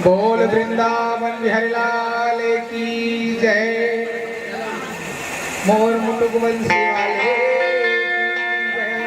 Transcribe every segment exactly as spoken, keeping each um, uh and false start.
बोल वृंदावन बिहारी लाल की जय। मोर मुटुक बंसी वाले की जय।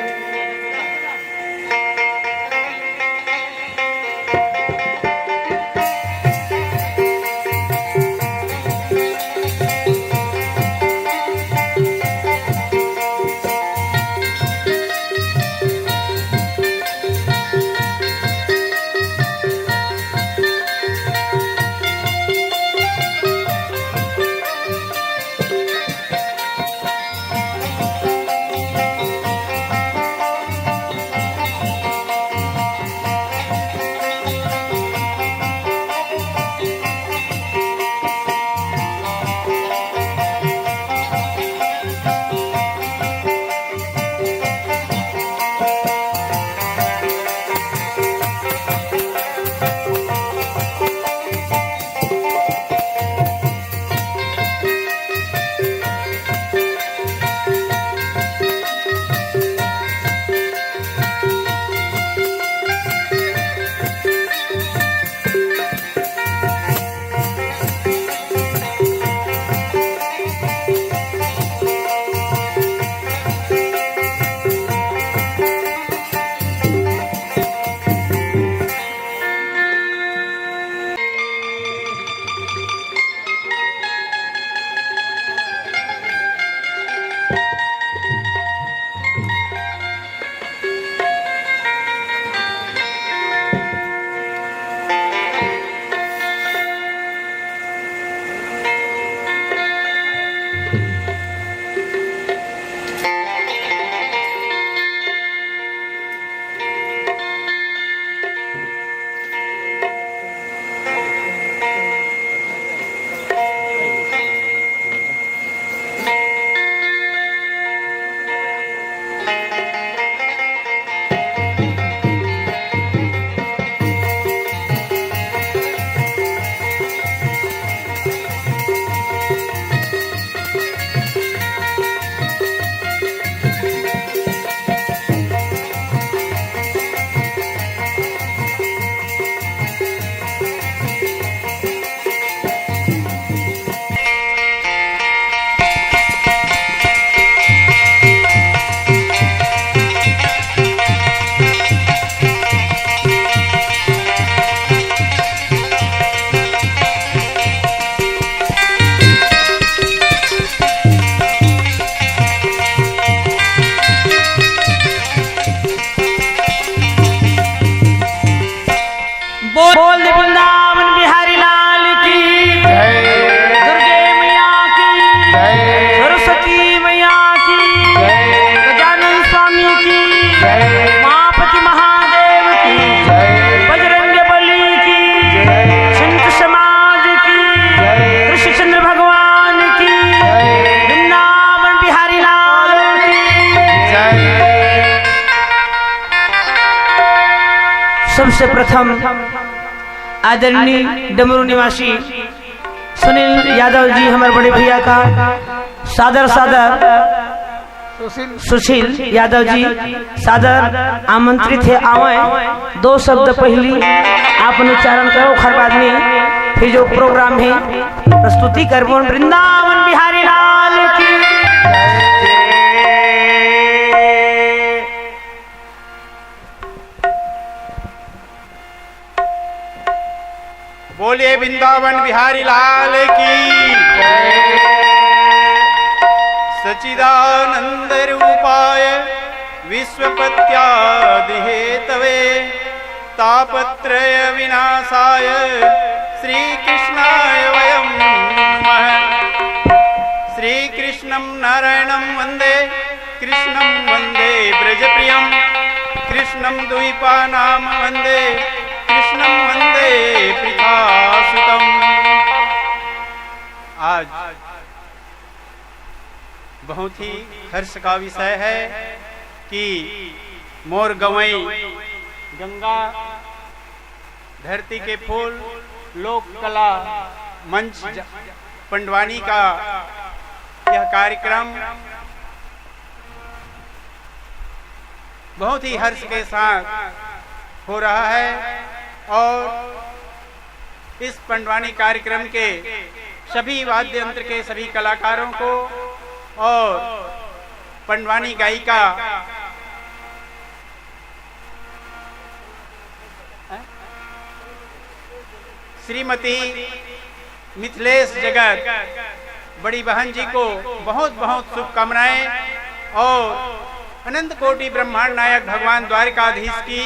बोल, बोल वृंदावन बिहारी लाल की जय। दुर्गे मैया की जय। सरस्वती मैया की जय। गजानन स्वामी की जय। उमापति महादेव की जय। बजरंग बली की जय। संत समाज की जय। कृष्णचंद्र भगवान की जय। वृंदावन बिहारी लाल की जय। सबसे प्रथम आदरणीय डमरू निवासी सुनील यादव जी, हमर बड़े भैया का सादर सादर सुशील यादव जी सादर आमंत्रित हे, आवय। दो शब्द पहिली आपन उच्चारण करो, ओखर बाद में फिर जो प्रोग्राम हे प्रस्तुति करबो। वृंदावन बिहारी लाल की बोलिए वृंदावन बिहारी लाल की जय। सच्चिदानंद रूपाय विश्वपत्यादिहेतवे तापत्रय विनाशाय श्री कृष्णाय वयं नमः। श्री कृष्णं नारायणं वंदे कृष्णं वंदे ब्रजप्रियं कृष्णं द्वीपानां वंदे कृष्णं वंदे पृथासुतम्। आज बहुत ही हर्ष का विषय है कि मोर गंवई गंगा धरती के फूल लोक कला मंच ज-, पंडवानी का यह कार्यक्रम बहुत ही हर्ष के साथ हो रहा है और इस पंडवानी कार्यक्रम के सभी वाद्य यंत्र के सभी कलाकारों को और पंडवानी गायिका श्रीमती मिथिलेश जगत बड़ी बहन जी को बहुत बहुत शुभकामनाएं और अनंत कोटि ब्रह्मांड नायक भगवान द्वारिकाधीश की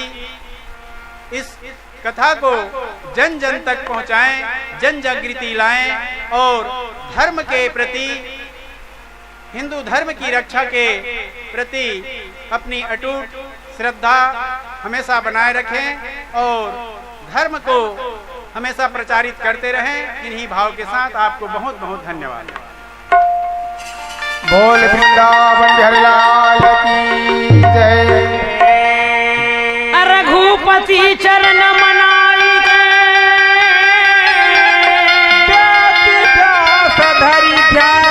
इस कथा को जन जन तक पहुंचाएं, जन जागृति लाएं और धर्म के प्रति, हिंदू धर्म की रक्षा के प्रति अपनी अटूट श्रद्धा हमेशा बनाए रखें और धर्म को हमेशा प्रचारित करते रहें। इन्हीं भाव के साथ आपको बहुत बहुत धन्यवाद। बोल वृंदावन बिहारी लाल की जय। रघुपति चरण मनाई के। व्यास धरि ध्यान।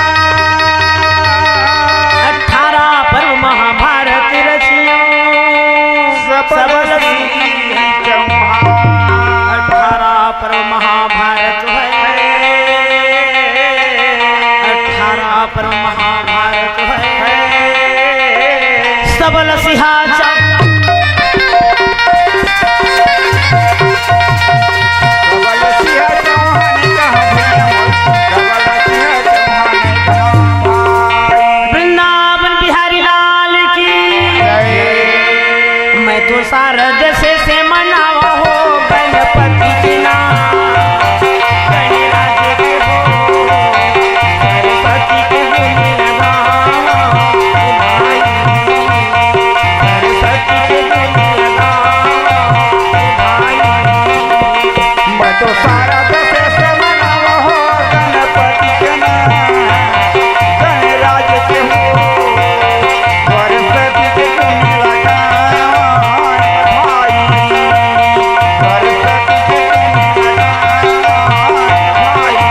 अठारह पर्व महाभारत रचियो। सबल सिंह चौहान। अठारह पर्व महाभारत है। अठारह पर्व महाभारत है। सबल सिंहासन। सबल सिंह चौहान कहाँ भैया मोर? सबल सिंह चौहान कहाँ भाई? वृंदावन बिहारी लाल की। जय। मैं तो शारद से, से मनावा हो गणपति के नाम। गणराज के हो, सरस्वती के गुण लगावा, सरस्वती के गुण लगावा, भाई। मैं तो शारद से, से मनावा हो गणपति के नाम। गणराज के हो, सरस्वती के गुण लगावा, भाई। सरस्वती के गुण लगावा, भाई।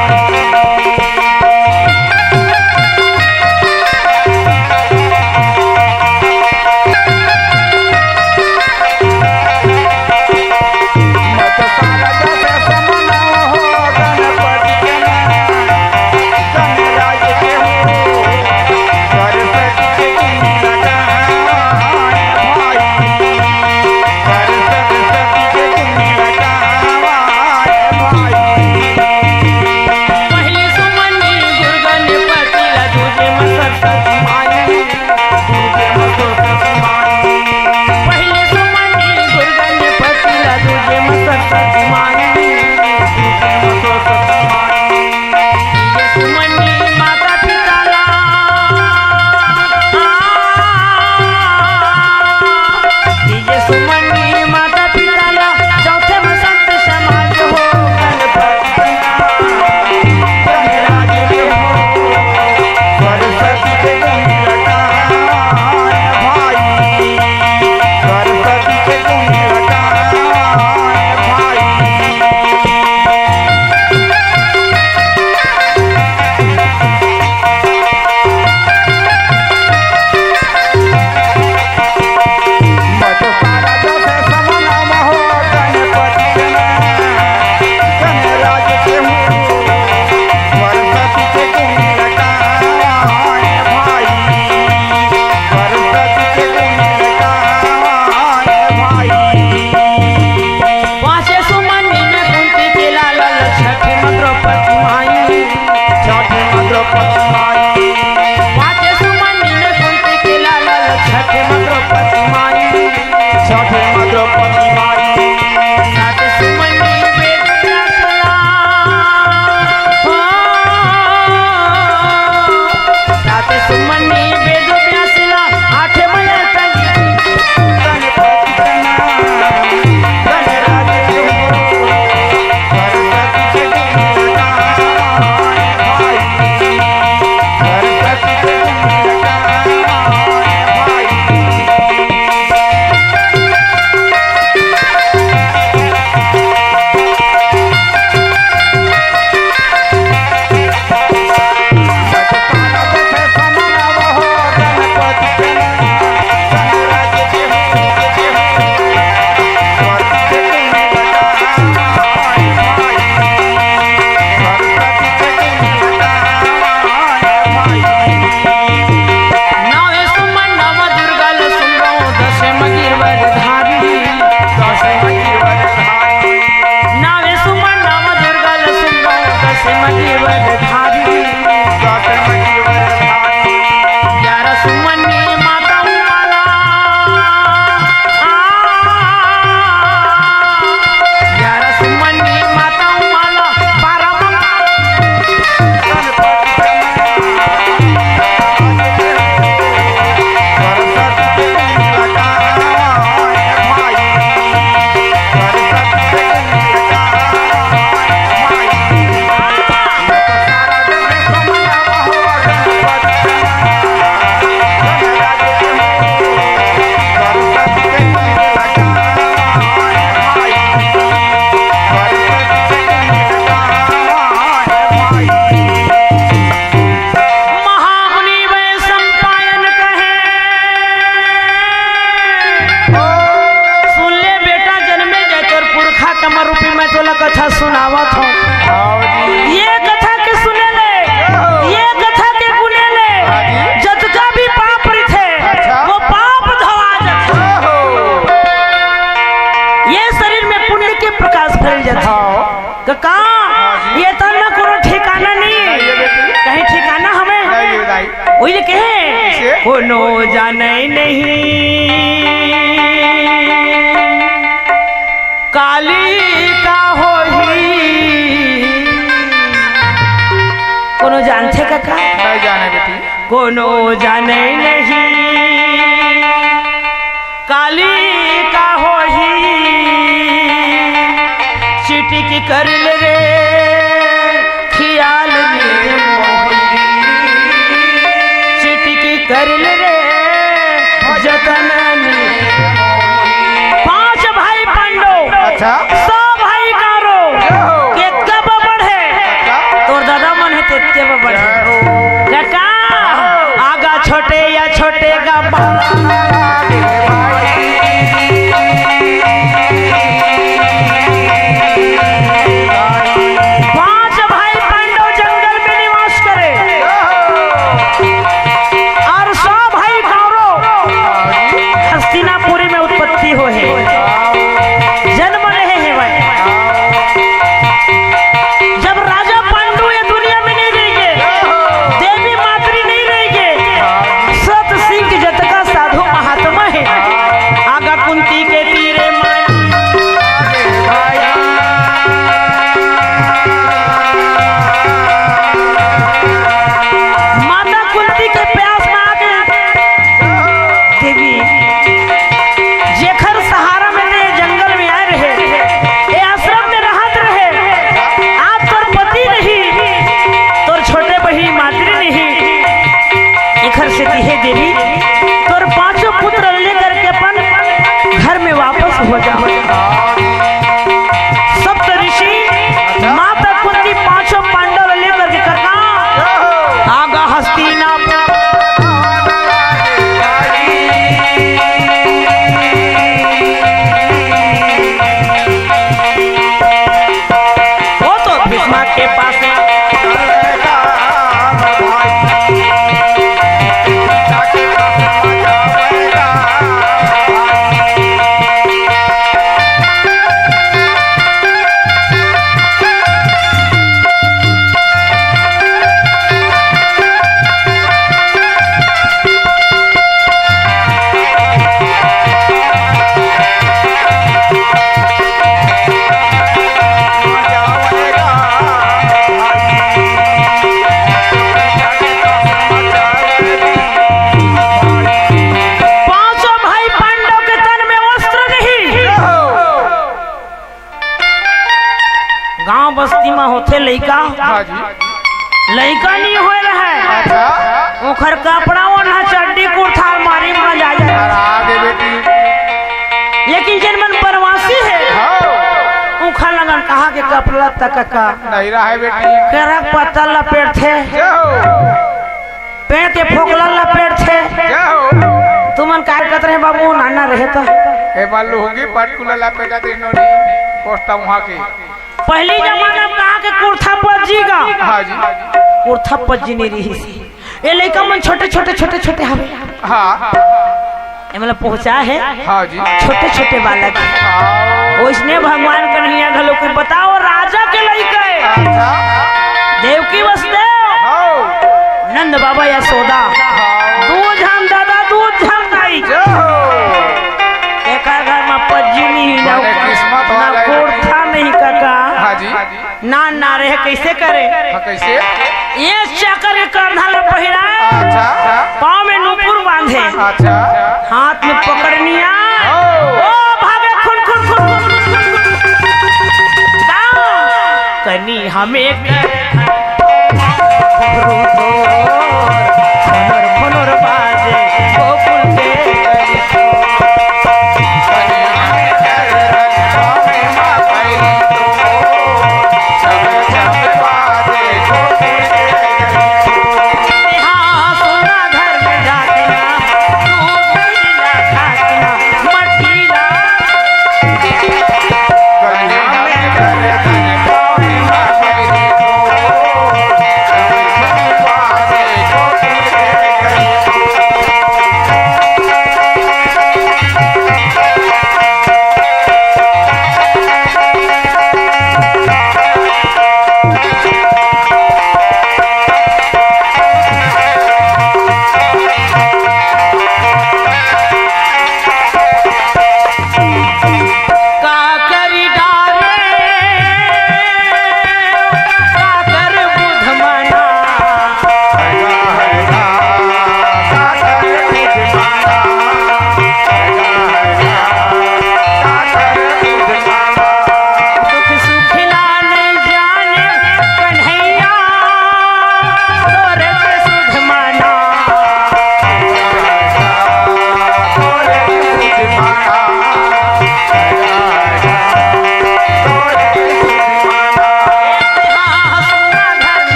हाँ जी। ये कथा के सुने ले, ये कथा के गुने ले, हाँ जी। जतका भी पाप रहिथे, अच्छा। वो पाप धोआ जाथे। ओहो। ये शरीर में पुण्य के प्रकाश फैल जाथे। हाँ। कका, हाँ जी। ये तन में कोनो ठिकाना नहीं। नहीं, ये बेटी। कहीं ठिकाना हमें? नहीं, ये नहीं। वही ले कहे, कैसे? कोनो जाने नहीं। काली का होही। कोनो जानथे कका? नहीं जाने बेटी। कोनो जाने नहीं। काली का होही। चिटिक कर ले रे खियाल में मोही। चिटिक कर ले रे जतन में। पांच भाई पांडव, अच्छा। सौ भाई कौरव, जय हो। केतका बबड़ हे? अच्छा। तोर दादा मन हे तेतके बबड़ हे। जय हो। कका, हाँ। आगा छोटे या छोटे का बा- पांच भाई पांडव जंगल में निवास करे। अउ सौ भाई कौरव हस्तिनापुरी में उत्पत्ति होहे, जन्म लेहे हेवय। जब राजा पांडु ये दुनिया में नहीं रहिगे, देवी मातरी नहीं रहिगे, सत सिंह के जतका साधु महात्मा हे, आगा कुंती के तीरे मन। माता कुंती के प्यास में आके देवी, जेखर सहारा में ते जंगल में आए रहे, ए आश्रम में रहत रहे, आज तोर पति नहीं, तोर छोटे बहिनी मातरी नहीं, एखर सेती हे देवी, तोर पांचों पुत्र लेकर के अपन घर में वापस हो जा। सप्त ऋषि, माता कुंती, पांचों पांडव लेकर के कका आगा हस्तिनापुर। वो तो भीष्मा के पास। पांचों भाई पांडव के तन में वस्त्र नहीं। गांव बस्ती में होथे लइका, हाँ जी। लइका नहीं होए रहे। अच्छा। ओखर कपड़ा ओढ़ना, चड्डी कुर्ता अलमारी में जा जाए। अरे आगे बेटी। लेकिन जेन मन बनवासी हे, हाँ। ओखर लगन कहा के कपड़ा तक का नहीं रहा है बेटी। केरा के पत्ता लपेटथे। जय हो। पेड़ के फोकला लपेटथे। जय हो। तुमन काय करत रहे बाबू, नाना रहे तो? ए बालू होगी, पटकुला लपेटा दे नोनी, पोस्ता वहाँ के। पहली जमाना में कहा के कुर्ता पज्जी का? हाँ जी। कुर्ता पज्जी नहीं रही सी। ये लइका मन छोटे, छोटे, छोटे, छोटे हवे। हाँ। ये मतलब पहुँचा है। हाँ जी। छोटे, छोटे बालक। हाँ। ओइसने भगवान कन्हैया घलो के बताओ, राजा के लइका है। अच्छा। देवकी वसुदेव। हाँ। नंद बाबा यशोदा। हाँ। दू झन दादा, दू झन दाई। जय हो। एकर घर में पज्जी नहीं, ना, माने किस्मत ना वाला है। कुर्ता नहीं काका। हाँ जी। ना, ना रहे, कैसे करे? हाँ, कैसे? ये चाकर के कंधा ल पहिरा, अच्छा। पाँव में नूपुर बांधे, अच्छा। हाथ में पकड़निया, ओ। ओ भागे खुन, खुन, खुन, खुन। कनी हमें कर, खुनर, खुनर बाजे, गोकुल के।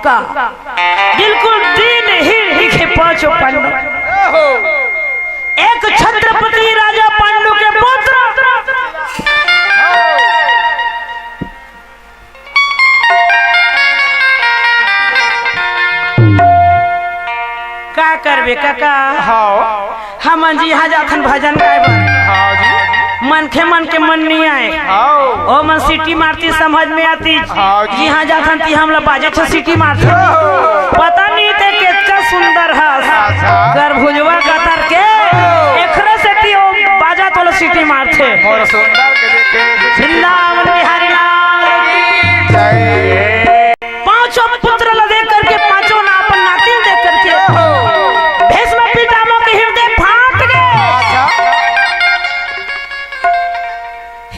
का बिल्कुल दीन ही दिखे पांचों पांडव। एक छत्रपति राजा पांडु के पुत्र। का करबे काका? हाँ। हमन जी इहाँ जाथन भजन गाए बर। हाँ जी। मनखे मन के मन नइ आए। हाँ। ओ मन सीटी मारती, समझ में आती। हाँ जी। इहाँ जाथन ती हमला बाजे छो सीटी मारथे। हाँ। पता नहीं ते केतका सुंदर हस। अच्छा। गरभुजवा गतर के, एकरे सेती ओ बाजा तोला सीटी मारथे। मोर सुंदर के देखे। वृंदावन बिहारी लाल की जय। पांचों पुत्र ला देख करके, पांचों ना अपन नातिन देख करके भीष्म पितामह के हृदय फाट गे।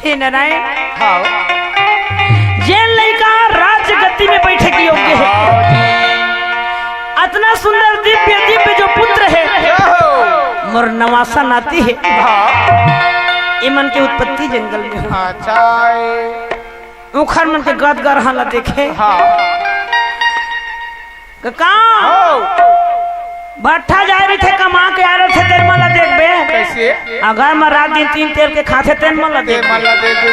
हे नारायण, हाँ। जेन लइका राजगद्दी में बैठे के योग्य हे, अतना सुंदर दिव्य दिव्य जो पुत्र हे, मोर नवासा नाती हे। हाँ। इमन के उत्पत्ति जंगल में हो। अच्छा। उखर मन के गद गरहा ला देखे। हाँ। कका, हो। भट्ठा जाए रहिथे, कमा के आ रहिथे, तेन मन ला देखबे। कैसे? अगर मैं रात दिन तीन तेल के खाथे, तेन मन ला तेन देखबे। मन ला देखबे।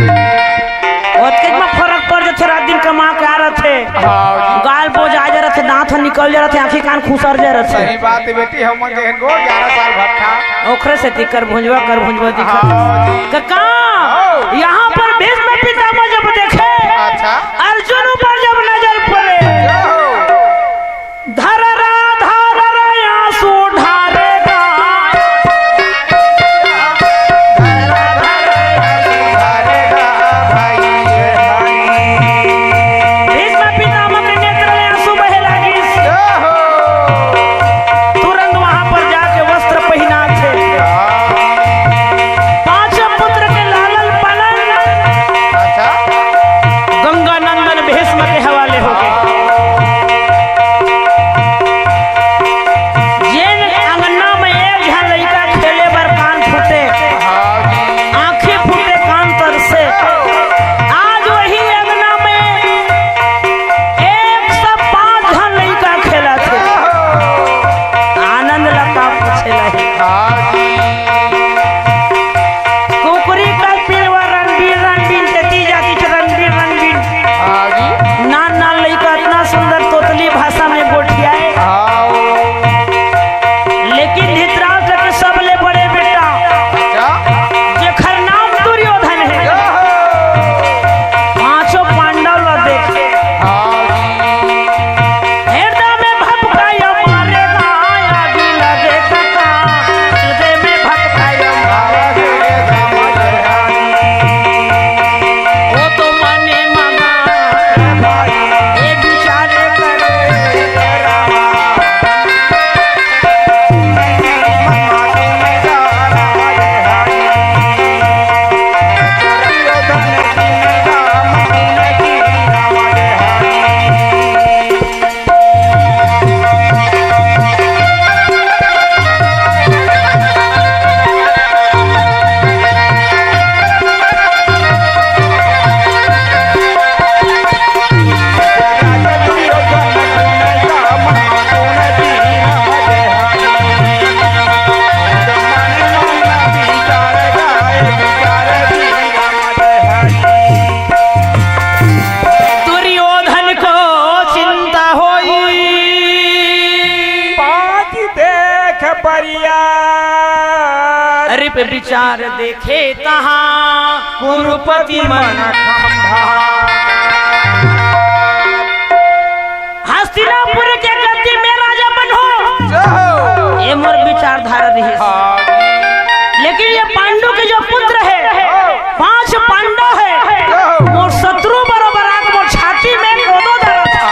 ओतकेच में फरक पड़ जथे, रात दिन कमा के आ रहिथे। हाँ जी। गाल बोज आ जा रहिथे, दांत ह निकल जा रहिथे, आंखी कान खुसर जा रहिथे। सही बात हे बेटी, हमन जेहन गो ग्यारह साल भट्ठा। ओखरे सेती गरभुजवा, गरभुजवा दिखत। हाँ जी। कका, हो। यहाँ पर भीष्म पितामह जब देखे, अच्छा। अर्जुन ऊपर जब नजर पड़े, हो। धर रा, धर रा, आंसू ढारेगा। भीष्म पितामह के नेत्र ले आंसू बहे लागिस। तुरंत वहां पर जाके वस्त्र पहिनाथे। पांचों पुत्र के लालन पालन गंगा नंदन भीष्म के हवाले होगे। जेन अंगना में एक झन लइका खेले बर कान फूटे, आंखी फूटे, कान तरसे, आज वही अंगना में एक सौ पांच झन लइका खेलत हे। आनंद ला का पूछे ला हे। कुकरी का पिलवा रणबीर, रणबीर, तेती जाति के रणबीर, रणबीर। नान नान लइका अतना सुंदर तोतली भाषा में गोठियाए। लेकिन धृतराष्ट्र के सबले बड़े बेटा, जेखर नाम दुर्योधन हे, पांचों पांडव ला देखे। हृदय में भपकाया मारे ना, आगी लगे कका। हृदय में भपकाया मारे। वो तो मने मगा, ये विचार करे। दुर्योधन को चिंता होई। पाँच देख परिया। अरे पे विचार देखे तहाँ कुरुपति मन खंभा। हस्तिनापुर के गद्दी में राजा बन हो। जय हो। ये मोर विचारधारा रही। हाँ। लेकिन ये पांडु के जो पुत्र है, पांच पांडव है, मोर शत्रु बरोबर आके मोर छाती में कोदो धरत है।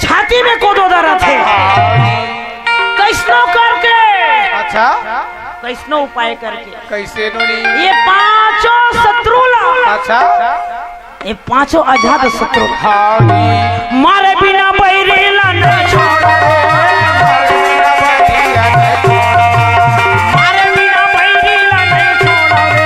छाती में कोदो धरत है। कैसनो करके, अच्छा। कैसनो उपाय करके। कैसे नोनी? ये पांचों शत्रु ला, अच्छा। ये पांचों अजात शत्रु। हाँ जी। मारे बिना बैरी ला नहीं छोड़ा रे। मारे बिना बैरी ला नहीं छोड़ा रे।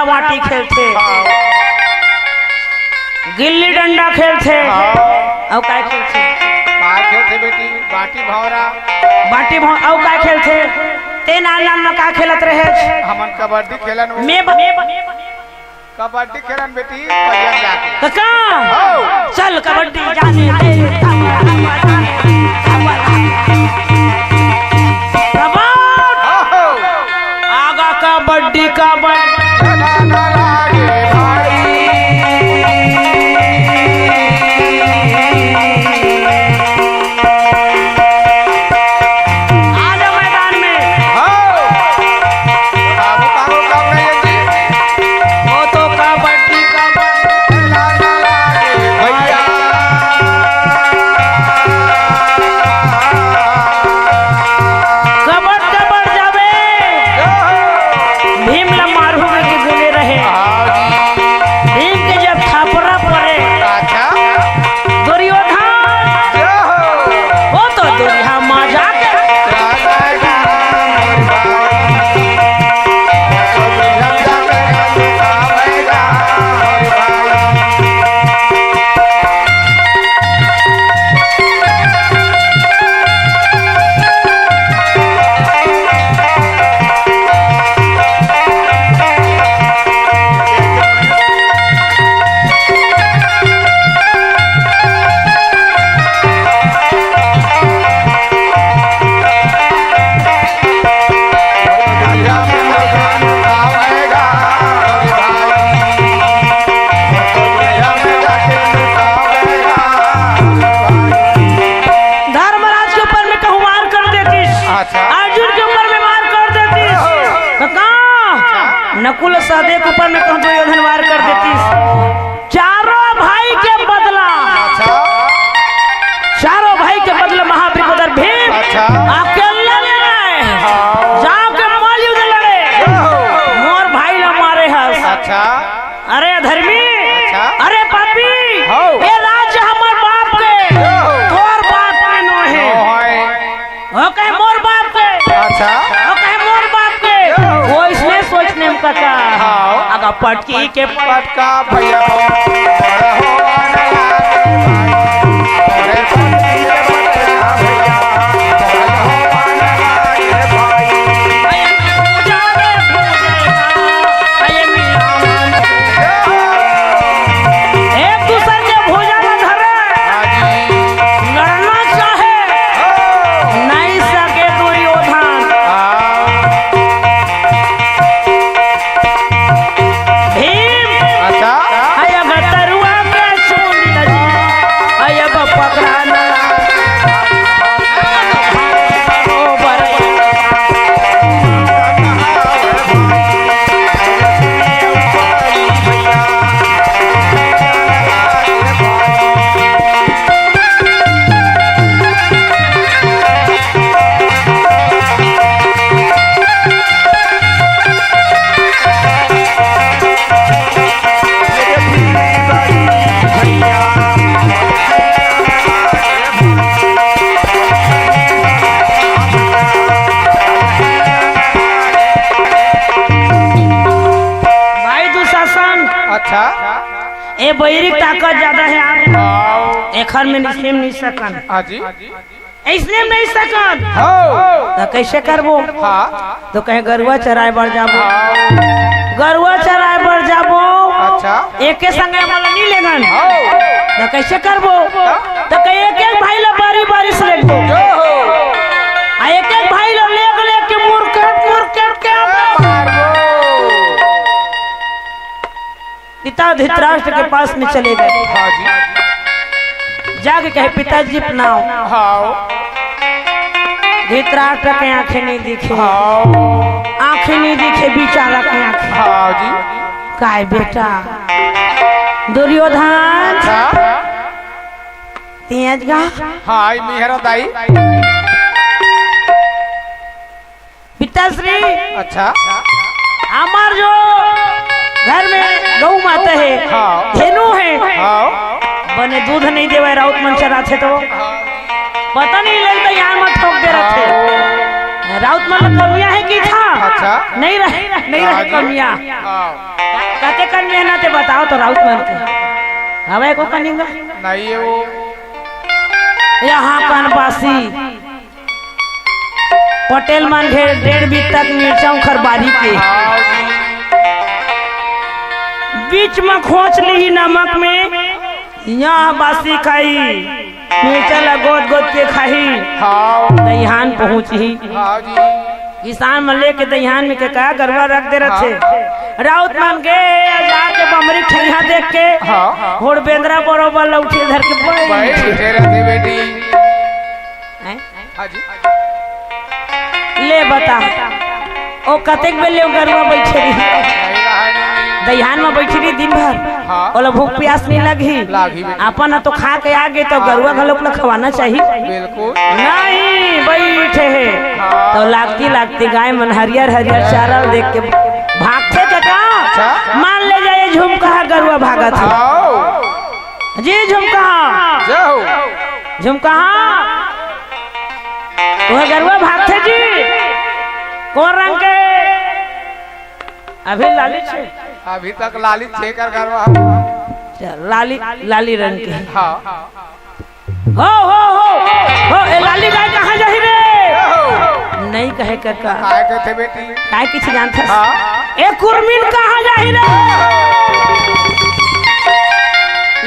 बांटी खेलथे, हाँ। गिल्ली डंडा खेलथे, हाँ। अउ काय खेलथे? का खेलथे बेटी? बांटी भौंरा। बांटी भौं-, अउ काय खेलथे? ते नान नान म का खेलत रहे? हमन कबड्डी खेलन। मैं ब-, कबड्डी खेलन बेटी, पजन जाके। कका, हाँ। चल कबड्डी जाने दे। कबड्डी। आगा कबड्डी, कबड्डी। आ जा मैदान में। वो तो कबड्डी, कबड्डी। भैया। कबड़, कबड़ जाबे। भीम ला मारहूं कहिके गुने रहे। भीम के जब थपरा परे, अच्छा। दुर्योधन, वो तो दुनिया मा जाके धर्मराज के ऊपर में कहूँ वार कर देतिस, अच्छा। अर्जुन के ऊपर में वार कर देतिस, तो का? अच्छा। नकुल सहदेव के ऊपर में कहूँ दुर्योधन वार कर देतिस। चारों भाई के बदला, अच्छा। चारों भाई के बदला महाबृकोदर भीम, अच्छा। अकेला ले रहे, हाँ। जाके मल्ल युद्ध लड़े, ओहो। मोर भाई ला मारे हस। अच्छा। अरे अधर्मी, अच्छा। अरे पापी, हौ। ये राज्य हमर बाप के, ओहो। तोर बाप के नो हे। नो हे। वो कहे मोर बाप के। अच्छा। वो कहे मोर बाप के। यो। वो इसने सोचने में कका। हाँ। अगा पटकी के पटका भैया। एक दूसर के भुजा ला धरे, हाँ जी। लड़ना चाहे, हाँ। नहीं सके दुर्योधन। हाँ। भीम, अच्छा। हाय अब तरुआ के सूंद लगी, हाय अब पकड़ा न। भाई दुशासन, अच्छा। ए बैरी के ताकत ज्यादा हे यार। हाँ। एखर में निस्म नहीं सकन। हाँ जी। अइसने में नहीं सकन। हाँ। त कइसे करबो? हाँ। त कहे गरुवा चराए बर जाबो। हाँ। गरुवा चराए बर जाबो। अच्छा। एके संगे हमन ला नहीं लेगन। हाँ। त कइसे करबो? हाँ। त कहे एक एक भाई ला बारी बारी से लेगबो। जो हो। आ एक एक भाई ला लेग लेग के मुरकट मुरकट के मारबो। पिता धृतराष्ट्र के पास में चले गए। हाँ जी। जाके कहे, "पिताजी प्रणाम।" हाँ। धृतराष्ट्र के आंखें नहीं दिखे। हाँ। आंखें नहीं दिखे, बेचारा के आंखें। हाँ जी। काय बेटा? दुर्योधन। हाँ। तेज गा। हाँ, आई मिहरा दाई। पिताश्री, अच्छा। हमर जो घर में गऊ माता हे, हाँ। धेनु हे, हाँ। बने दूध नहीं देवय, राउत मन चराथे तो पता नहीं लगता, यहाँ मत ठोक दे रथे। हाँ। राउत मन ला कमिया हे कि था? अच्छा। नहीं रहे, नहीं रहे हाँ जी। कमिया। हाँ। कते कन मेहनत हे बताओ तो राउत मन के। हवे को कनिंगा? नहीं हे वो। यहाँ कन बासी। पटेल मन घेर डेढ़ बीत तक मिर्चा उखर बारी के। हाँ जी। बीच में खोच ली नमक में। यहाँ बासी खाई, मिर्चा ला गोद गोद के खाही। हाँ। दइहान पहुँचही। हाँ जी। किसान मन लेके दइहान में के का गरवा रख दे रथे। हाँ। राउत मन के जाके बमरी ठैया देख के। हाँ। होड़ बेंदरा बरोबर लौठी धर के बैठ। बैठे रथे बेटी। हैं? हाँ जी। ले बता, ओ कतेक बेर ले ओ गरुवा बइठे रही? दइहान में बइठे रही दिन भर। हाँ। ओला भूख प्यास नहीं लगही। लागही बेटी। अपन ह तो खा के आ गे, तो गरुवा घलोक ला खवाना चाही। बिल्कुल। नहीं, बइठे हे। हाँ। तो लागती लागती गाय मन हरियर हरियर चारा ल देख के भागथे कका। अच्छा। मान ले जाए झुमका ह गरुवा भागत हे। आओ। जी झुमका। जय हो। झुमका। तोहर गरुवा भागथे जी। कोन रंग के? अभी लाली छे। अभी तक लाली छे कर गरुवा। चल, लाली, लाली रंग के। हाँ। हो, हो, हो, हो, ए लाली गाय कहाँ जाही रे? जय हो। नहीं कहे कका। काय कथे बेटी? काय किछ जानथस? हाँ। ए कुरमिन कहाँ जाही रे?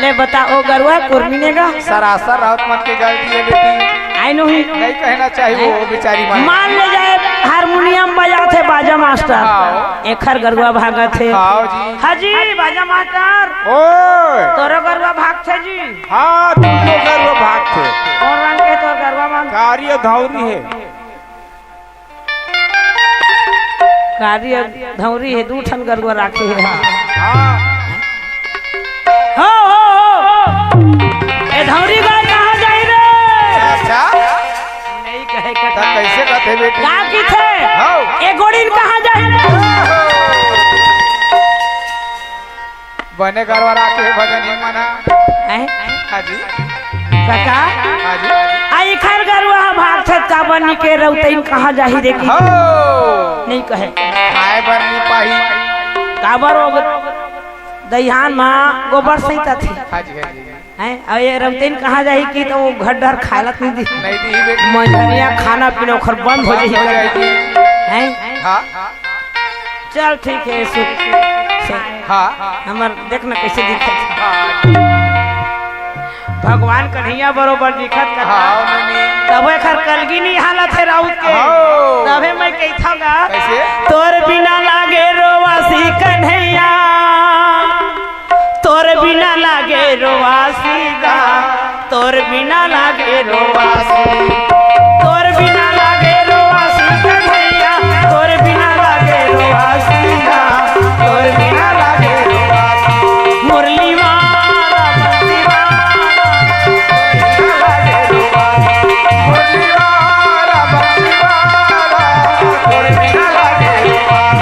ले बता, ओ गरुवा कुरमिन हे गा। सरासर राउत मन के गलती हे बेटी। आई नो ही। नहीं कहना चाहिए वो बेचारी मन। मान ले जाए हारमोनियम बजात हे बाजा मास्टर। हाँ। एखर गरुवा भागत हे। हाँ जी। हाँ जी, बाजा मास्टर। ओए। तोरो गरुवा भागथे जी। हाँ, तीनों गरुवा भागथे। कोन रंग के तोर गरुवा मन? कारी अउ धौरी हे। कारी अउ धौरी हे, दू ठन गरुवा राखे हे। हाँ। हो, हो, हो। ए धौरी गाय कहाँ जाही रे? अच्छा। नहीं कहे का। त कैसे कहथे बेटी? का किथे? हौ। ए गोड़िन कहाँ जाही रे? बने गरुवा राखे हे भजन ही मना। हैं? हाँ जी। काका? हाँ जी। आ इखर गरुवा ह भागथे त काबर नी के रउतइन कहाँ जाही देखी? हो। नहीं कहे। खाए बर नी पाही। काबर ओ दइहान म गोबर सहित आथे। हाँ जी, हाँ जी। हैं? अउ ए रउतइन कहाँ जाही कि त ओ घर डहर खाए ला नहीं दी। नहीं दी बेटी। मंझनिया खाना पीना ओखर बंद हो जाही। बंद हो जाही। हैं? हाँ। चल ठीक हे, सुख से। हाँ। हमर देख न कैसे दिखत हे। हाँ। भगवान कन्हैया बरोबर दिखत हे। हाँ, मम्मी। तब एखर कलगी नहीं हालत हे राउत के। हाँ। तभे मैं कहिथव गा। कैसे? तोर बिना लागे रोवासी कन्हैया, तोर बिना लागे रोवासी गा। तोर बिना लागे रोवासी, तोर बिना लागे रोवासी कन्हैया, तोर बिना लागे रोवासी गा, तोर बिना लागे रोवासी। मुरली वाला, बंसी वाला, तोर बिना लागे रोवासी। मुरली वाला, बंसी वाला, तोर बिना लागे रोवासी।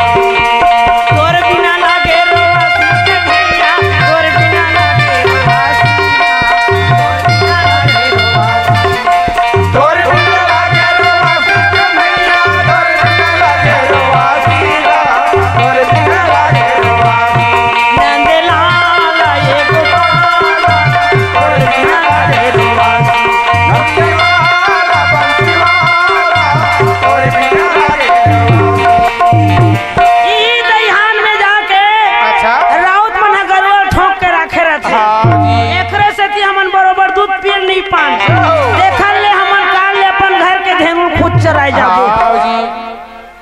तोर बिना लागे रोवासी कन्हैया, तोर बिना लागे रोवासी। ई दइहान में जाके अच्छा। राउत मन ह गरुवा ठोंक के राखे रथे। हाँ जी। एकरे सेती हमन बरोबर दूध पिए ल नहीं पान। देखन ले हमन काल ले अपन घर के धेनु खुद चराए जाबो। हाँ जी।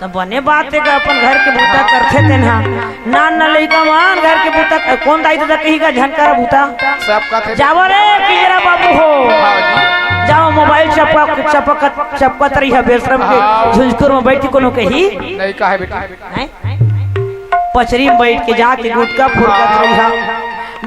त बने बात हे कि अपन घर के बूता करथे तेन ह। नान नान लइका मन घर के बूता कर, कोन दाई ददा कही का झन करा बूता? सब कथे। जावो रे पिंजरा बाबू हो। हाँ जी। जावो मोबाइल चपक, चपकत, चपकत रही है बेशरम के हाँ। झुंझकुर में बैठ के कोनो कही। नहीं कहे बेटा। हैं? पचरी में बैठ के जाके गुटका फुरकत रही है।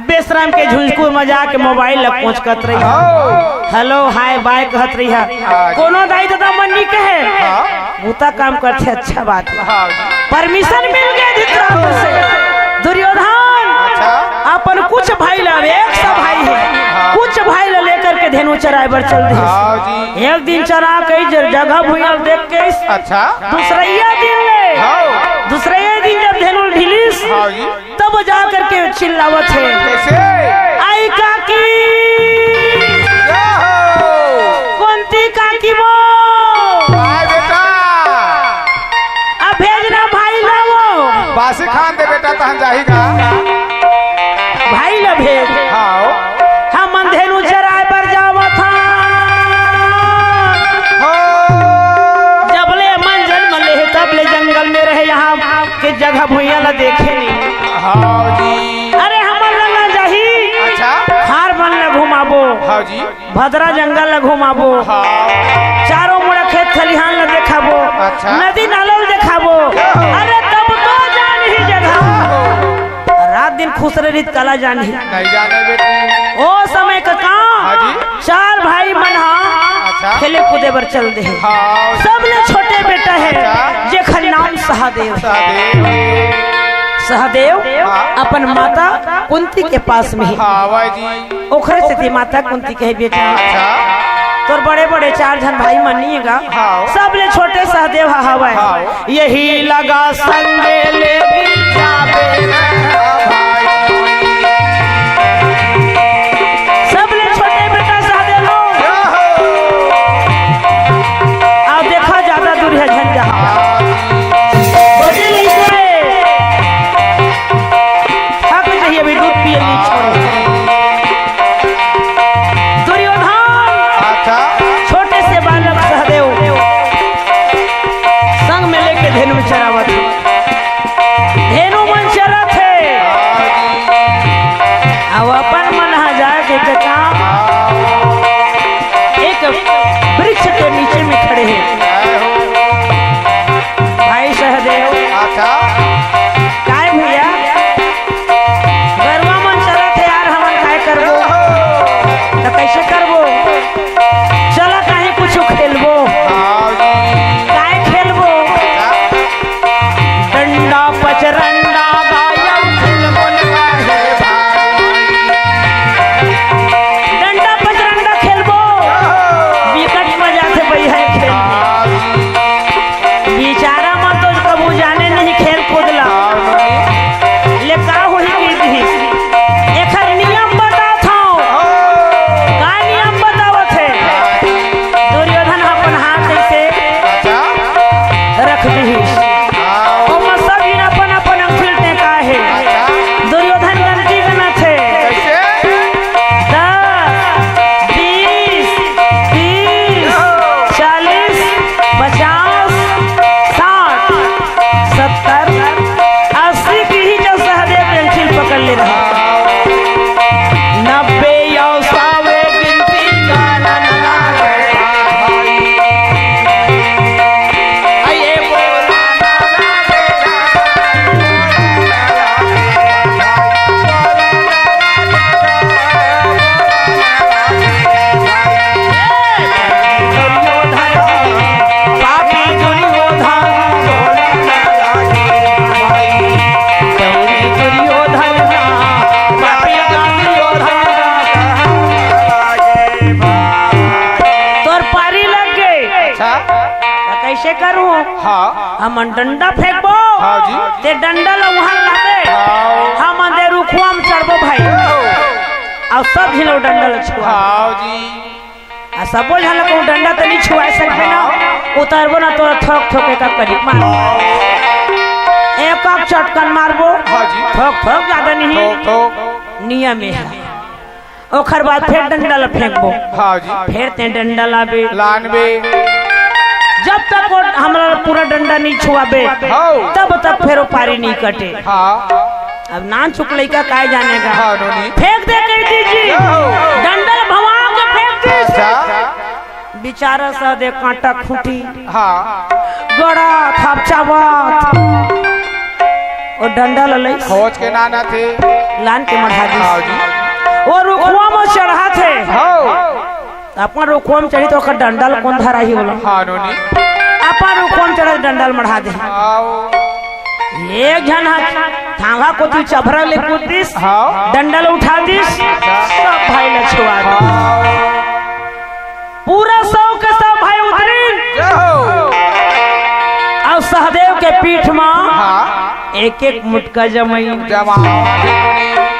बेशरम के झुंझकुर में जाके मोबाइल ला कोचकत रही है। हाँ। हेलो, हाय, बाय कहत रही है। हाँ जी। कोनो दाई ददा मन नहीं कहे। हाँ। बूता काम करथे, अच्छा बात है। हाँ जी। परमिशन मिल गया धृतराष्ट्र से। दुर्योधन अच्छा। अपन कुछ भाई ला, एक सा भाई है, हाँ। कुछ भाई ला लेकर के धेनु चराए बर चल दिस। हाँ जी। एक दिन चरा के ज-, जगह भुइयां देख के अच्छा। दूसरइया दिन ले, हाँ। दूसरइया दिन जब धेनु ल ढिलिस, हाँ जी। तब जा करके चिल्लावत हे, कैसे? "आई काकी, क्या हो? कुंती काकी वो, काय बेटा? अब भेजना भाई ला वो।" बासी खान दे बेटा, तहन जाही गा। भाई ला भेज। हाँ। हमन धेनु चराए बर जावत हन। हाँ। जब ले मन जन्म ले हे, तब ले जंगल में रहे, यहाँ के जगह भुइयां ला देखे नहीं। हाँ जी। अरे हमन ला ना जाही। अच्छा। खार मन ला घुमाबो। हाँ जी। भदरा जंगल ला घुमाबो। हाँ। चारों मुड़ा खेत खलिहान ला देखाबो। अच्छा। नदी नाला ला देखाबो। हाँ। अरे तब तो जानही जगह। रात दिन खुश रही त काला जानही। नहीं जाने बेटी। ओ समय का का? हाँ जी। चार भाई मन हा अच्छा। खेले कूदे बर चल दे हे। हाँ। सबले छोटे बेटा हे, अच्छा। जेखर नाम सहदेव। सहदेव। सहदेव हाँ। अपन माता कुंती के पास में हे। हाँ, वाह जी। ओखरे सेती माता कुंती कहे, "बेटा, अच्छा। तोर बड़े-बड़े चार झन भाई मन नहीं हे गा, हाँ। सबले छोटे सहदेव ह हवय। हाँ। यही लगा संग ले जाबे भाई।" सबले छोटे बेटा सहदेव हो। आओ देखा, ज्यादा दूर हे झन जहा। बजे नहीं से। थक जही, अभी दूध पिए नहीं छोड़े। दुर्योधन अच्छा। छोटे से बालक सहदेव संग में लेके धेनु चरावत हे। धेनु मन चरत हे। अब अपन मन हा जाके कका एक वृक्ष के नीचे में खड़े हे। भाई सहदेव, अच्छा। काय भैया, गरवा मन चरत हे यार, हमन काय करबो? त कैसे करबो? चला काहे कुछ खेलबो। हाँ जी। काय खेलबो? अच्छा। डंडा पचरंडा गायब खेलबो न काहे भाई। डंडा पचरंडा खेलबो। ओहो। बिकट मजा आथे भैया खेल में। हाँ जी। बिचारा मन तो कभू जाने नहीं खेल कूद ला। हाँ जी। ले का होही कहि दिहिस। एखर नियम बतात हंव। ओहो। का नियम बतावत हे? दुर्योधन अपन हाथ ऐसे अच्छा। रख दिहिस। हाँ। ओमा सब झिन अपन अपन अंगुठी ल टेकाए हे। अच्छा। दुर्योधन गनती गनत हे। कैसे? दस, बीस, तीस, चालीस, पचास, साठ, सत्तर, अस्सी किहिस त सहदेव के अंगुठी ल पकड़ ले रहे। नब्बे अउ सौ गिनती करन लागे भाई। अये बोला ना लागे। दुर्योधन, पापी दुर्योधन, बोला ना लागे भाई। चौरी दुर्योधन ना, पापी दुर्योधन ना। तोर पारी लग गे। अच्छा। त कैसे करूं? हाँ। हमन डंडा फेंकबो। हाँ जी। ते डंडा ल उहां लाबे। हाँ। हमन दे रुखवा म चढ़बो भाई। अउ सब झिन ओ डंडा ल छुआ। हाँ जी। आ सबो झन ल कहूं डंडा त नहीं छुआ सकबे ना। उतरबो ना तोरा थोक थोक एक करी मार। एक एक चटकन मारबो। हाँ जी। थोक थोक ज्यादा नहीं। थोक थोक। नियम हे। ओखर बाद फेर डंडा ल फेंकबो। हाँ जी। फेर ते डंडा लाबे। लानबे। जब तक ओ हमला पूरा डंडा नहीं छुआबे, हाँ। तब तक फेर ओ पारी नहीं कटे। हाँ। अब नानचुक लइका काय जाने गा। हाँ, नोनी। फेंक दे कहि दिस जी। हाँ। डंडा ल भवा के फेंक दिस। अच्छा। बिचारा सहदेव कांटा खूंटी। हाँ। गड़ा थापचावत। ओ डंडा ल लइस। खोज के लानथे। लान के मढ़ा दिस। हाँ जी। ओ रुखवा म चढ़ाथे। हाँ। अपन रुखवा म चढ़ही त ओकर डंडा ल कोन धराही ओला। हाँ, नोनी। अपन रुखवा म चढ़त डंडा ल मढ़ा दे। हाँ। एक झन ह थांगा कोती चभरा ले कूद दिस। हाँ। डंडा ल उठा दिस। अच्छा। सब भाई ल छुआ दिस। हाँ। पूरा सौ के सौ भाई उतरिन। जय हो। अउ सहदेव के पीठ म हाँ। एक एक मुटका जमाइन। जमा। जय हो।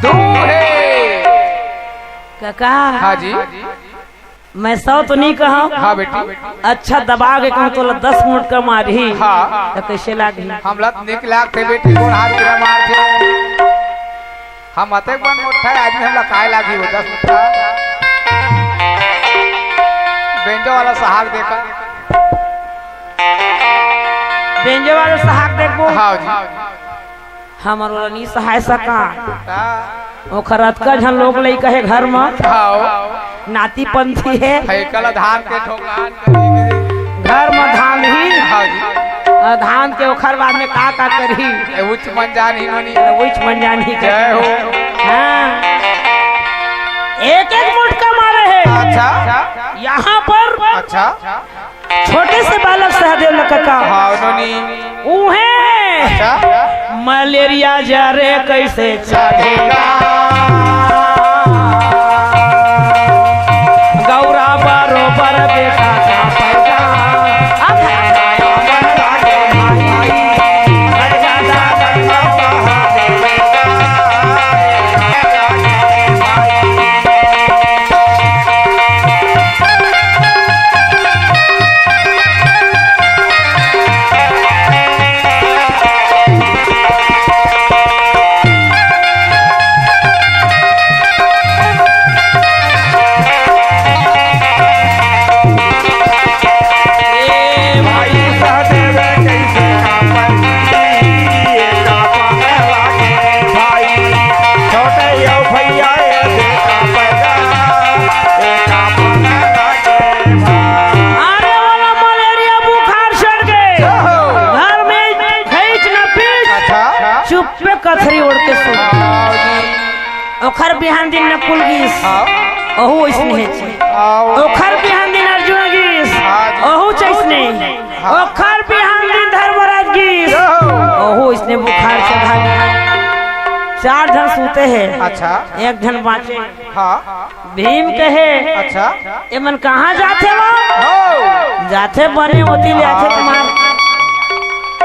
दू हे। कका। हाँ जी। मैं सौ तो नहीं कहा। हाँ बेटी। अच्छा दबा के कहूँ तो दस मुटका मारही। हाँ। तो कैसे लागही? हमला तो निक लागथे बेटी, गोड़ हाथ गिरा मारथे। हम अतेक बन मोटा आदमी, हमला काय लागही वो दस मुटका? बेंजो वाला सहाक देखा। बेंजो वाला सहाक देखबो। हाँ जी। हमर ओला नी सहाय सका। हाँ। ओखर अतका झन लोग लइका हे घर म। हाँ। नाती पंथी हे। हे कला धान के ठोकलान करी। घर म धान ही। हाँ जी। अउ धान के ओखर बाद में का का करही? ए, उच्च मन जान ही नोनी। उच्च मन जान ही जय हो। हाँ। एक एक मुटका मारे हे। अच्छा। यहाँ पर अच्छा। छोटे से बालक सहदेव ल कका। हाँ, नोनी। उहे अच्छा। मलेरिया जरे कैसे चढ़ेगा? गौरा बरोबर देखा था पैदा। अब अरे वाला मलेरिया बुखार चढ़ के घर में खींच न पीछ। अच्छा। चुप्पे कथरी ओढ़ के सुन। ओखर बिहान दिन नकुल गीस। हाँ। ओहू ओइसने हे जी। आओ। ओखर बिहान दिन अर्जुन गीस। हाँ जी। ओहू चैसने। हाँ। ओखर बिहान दिन धर्मराज गीस। ओहू ओइसने बुखार चढ़ा। चार झन सूते हे। अच्छा। एक झन बाँचे। हाँ। भीम कहे, अच्छा। "एमन कहाँ जाथे वो?" हो। जाथे बने ओती ले आथे तुम्हार।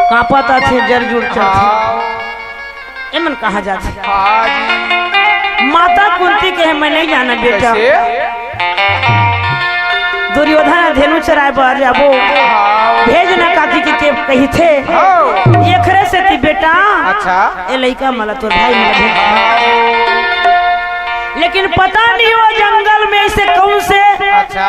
कांपत आथे, जर जुड़ चढ़थे। हाँ। एमन कहाँ जाथे? हाँ जी। माता कुंती कहे, "मैं नहीं जाना बेटा।" कैसे? दुर्योधन धेनु चराए बर जाबो। हाँ। भेज ना काकी के, के कहिथे। हाँ। एखरे सेती बेटा। अच्छा। ए लइका मला तोर भाई मला भेज। लेकिन पता नहीं वो जंगल में ऐसे कौन से अच्छा।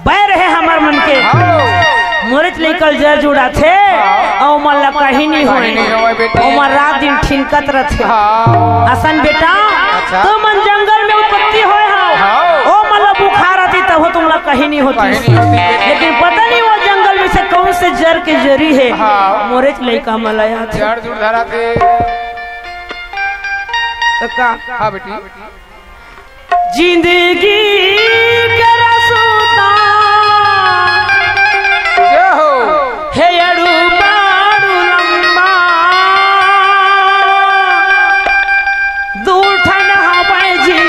बैर हे हमर मन के। हाँ। मोरेच लइका ल जर जुड़ाथे, हाँ। अउ मन ला कहीं नहीं कहीं होय। नहीं होय बेटी। ओमन रात दिन ठिनकत रथे। हाँ। असन बेटा, अच्छा। तुमन जंगल में उत्पत्ति होय हव। हाँ। ओ मन ला बुखार आती तब तुमला कहीं नहीं होती। कहीं नहीं होती बेटी। लेकिन पता नहीं वो जंगल में से कौन से जर के जरी हे। हाँ। मोरेच लइका मन ला आथे। जर जुड़ धराथे। तो का? हाँ बेटी। जिंदगी के रसता जय हो। हे अड़ू बाड़ू लंबा, दू ठन हवय जी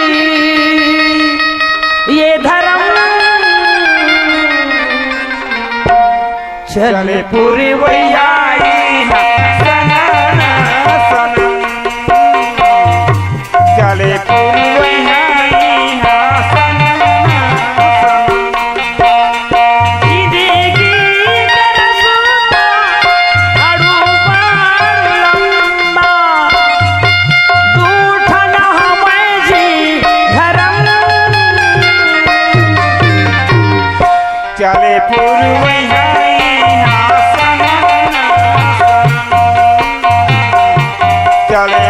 ये धरम। चले पुरवैया ई सनन सनन। चले पुरवैया ई सनन सनन। जिंदगी के रसता अड़ू बार लंबा। दू ठन हवय जी धरम। चले पुरवैया इहाँ सनन, चले